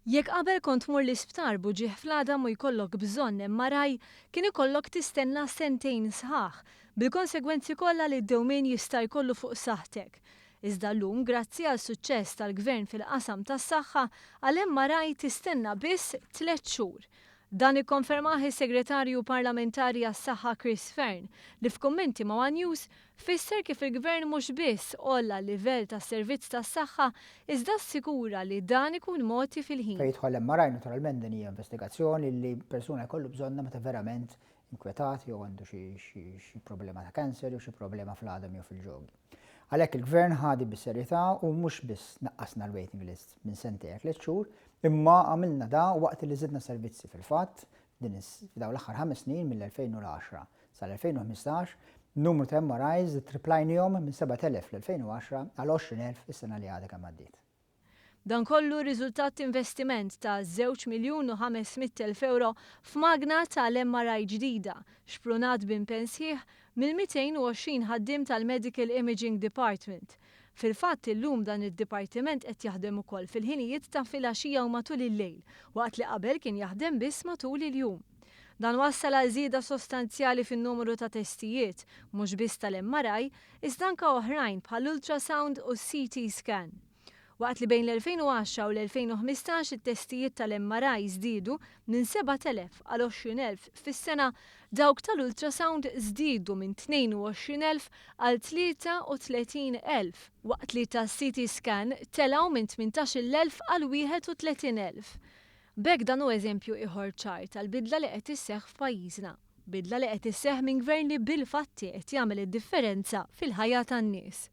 Jekk qabel kont tmur l-isptar b'uġigħ fl-għadam u jkollok bżonn MRI, kien ikollok tistenna sentejn sħaħ, bil-konsegwenzi kollha li d-dewmien jista' jkollu fuq saħħtek. Iżda llum, grazzi għal suċċess tal-Gvern fil-qasam tas-saħħa, għal MRI tistenna biss tlett xhur. Dan ikkonfermah is-Segretarju Parlamentari għas-Saħħa Chris Fearne, li f'kummenti ma' one News fisser kif il-Gvern mhux biss għolla l-livell tas-servizz tas-saħħa iżda assigura li dan ikun mogħti fil-ħin. Fejn jidħol l-MRI naturalment din hija investigazzjoni li persuna jkollu bżonnha meta verament inkwetat jew għandu xi problema ta' cancer jew xi problema fl-għadam jew fil-ġogi. Għalhekk il-Gvern ħa di bis-serjetà u mhux biss naqqasna l-waiting list minn sentejn għal tlett xhur, imma għamilna da waqt li żidna servizzi. Fil-fatt, din f'dawn l-aħħar ħames snin mill-2010 sal-2015, numru ta' MRIs triplajnihom minn 7,000 fl-2010 għal 20,000 is-sena li għadha kemm għaddiet. Dan kollu riżultat t'investiment ta' żewġ miljun u 500,000 ewro f'magna tal-MRI ġdida, xprunat b'impenn sħiħ mill-220 ħaddiem tal-Medical Imaging Department. Fil-fatt illum dan id-dipartiment qed jaħdem ukoll fil-ħinijiet ta' filgħaxija u matul il-lejl, waqt li qabel kien jaħdem biss matul il-jum. Dan wassal għal żieda sostanzjali fin-numru ta' testijiet, mhux biss tal-MRI, iżda anke oħrajn bħall-ultrasound u s-CT scan. Waqt li bejn l-2010 u l-2015 it-testijiet tal-MRI żdiedu minn 7,000 għal 20,000 fis-sena, dawk tal-ultrasound żdiedu minn 22,000 għal 33,000, waqt li tas-CT scan telgħu minn 18,000 għal 31,000. B'hekk dan hu eżempju ieħor ċar tal-bidla li qed isseħħ f'pajjiżna. Bidla li qed isseħħ minn gvern li bil-fatti qed jagħmel id-differenza fil-ħajja tan-nies.